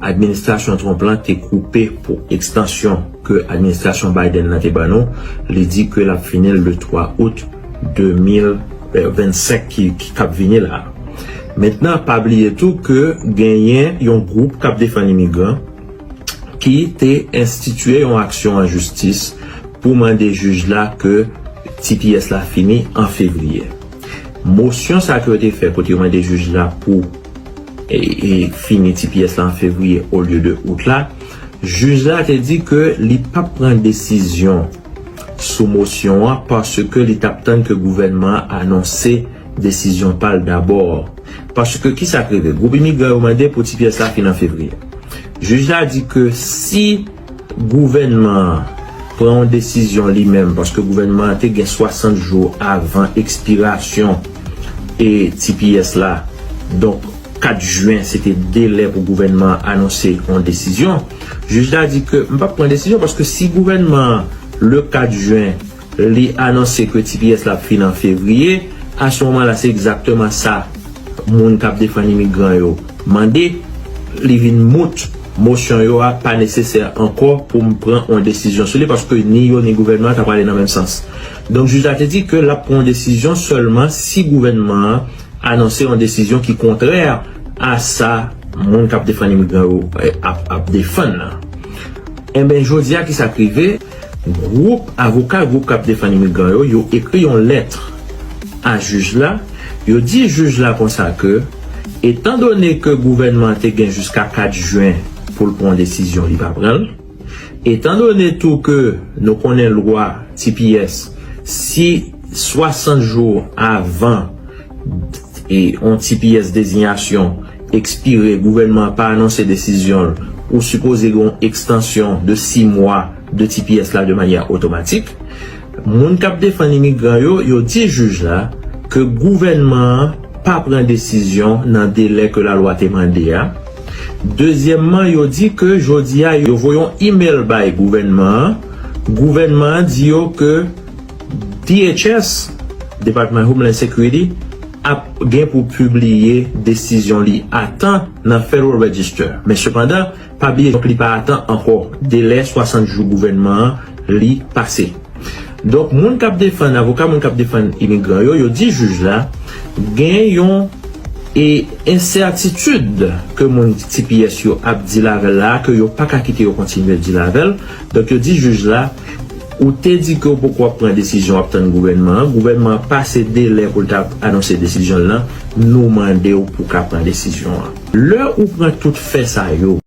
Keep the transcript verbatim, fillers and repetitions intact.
administrasyon Trump lan te koupe pou ekstansyon ke administrasyon Biden nan te ban nou, li di ke l ap fini le twa out de mil vennsenk ki, ki k ap vini la. Mentnan, pa bliye tou ke genyen yon gwoup k ap defann imigran ki te enstitiye yon aksyon an jistis pou mande jij la ke T P S la fini an fevriye. Mosyon sa ke yo te fè kote yo mande jij la pou e, e fini T P S la an fevriye olye de out la, jij la te di ke li p ap pran desizyon sou mosyon an paske li t ap tann ke gouvènman an anonse desizyon pa l dabò. Paske kisa k rive? Gwoup imigran yo mande pou T P S la fin an fevriye. Jij la di ke si gouvènman an pran yon desizyon li menm, paske gouvènman an te gen swasant jou avan ekspirasyon e T P S la. Donk, kat jen, se te delè pou gouvènman an anonse yon desizyon. Jij la di ke m p ap pran desizyon, paske si gouvènman an, le kat jen, li anonse ke T P S la ap fin an fevriye, a se moman la, se egzakteman sa moun k ap defann imigran yo mande. Li vin mout, mosyon yo a pa nesesè ankò pou m pran yon desizyon sou li, paske ni yo ni gouvènman an ta prale nan menm sans. Donk, jij la te di ke l ap pran yon desizyon sèlman si gouvènman an anonse yon desizyon ki kontrè a sa moun k ap defann imigran yo, eh, ap, ap defann nan. Enben, jodi a, kisa k rive? Gwoup avoka, gwoup k ap defann imigran yo, yo ekri yon lèt a jij la. Yo di jij la konsa ke, etandone ke gouvènman an te gen jiska kat jen pou l pran yon desizyon, li pa pran l. Etandone tou ke nou konnen lwa T P S, si swasant jou avan e yon T P S dezinyasyon ekspire, gouvènman an pa anonse desizyon l, ou sipoze gen yon ekstansyon de sis mwa de T P S la de manyè otomatik. Moun k ap defann imigran yo, yo di jij la ke gouvènman an pa pran desizyon nan delè ke lalwa te mande a. Dezyèmman, yo di ke jodi a, yo voye yon imèl bay gouvènman an. Gouvènman an di yo ke D H S, Department of Homeland Security, ap gen pou pibliye desizyon li a tan nan Federal Register. Men sepandan, pa bliye, donk, li pa a tan ankò. Delè swasant jou gouvènman an, li pase. Donk, moun k ap defann, avoka moun k ap defann imigran yo, yo di jij la, gen yon e ensètitid ke moun T P S yo ap deal avè l la, ke yo pa ka kite yo kontinye deal avè l. Donk, yo di jij la, ou te di ke w poko ap pran desizyon, w ap tann gouvènman an. Gouvènman an pase delè pou l ta anonse desizyon l lan. Nou mande w pou w ka pran desizyon an. Lè ou pran tout fè sa yo,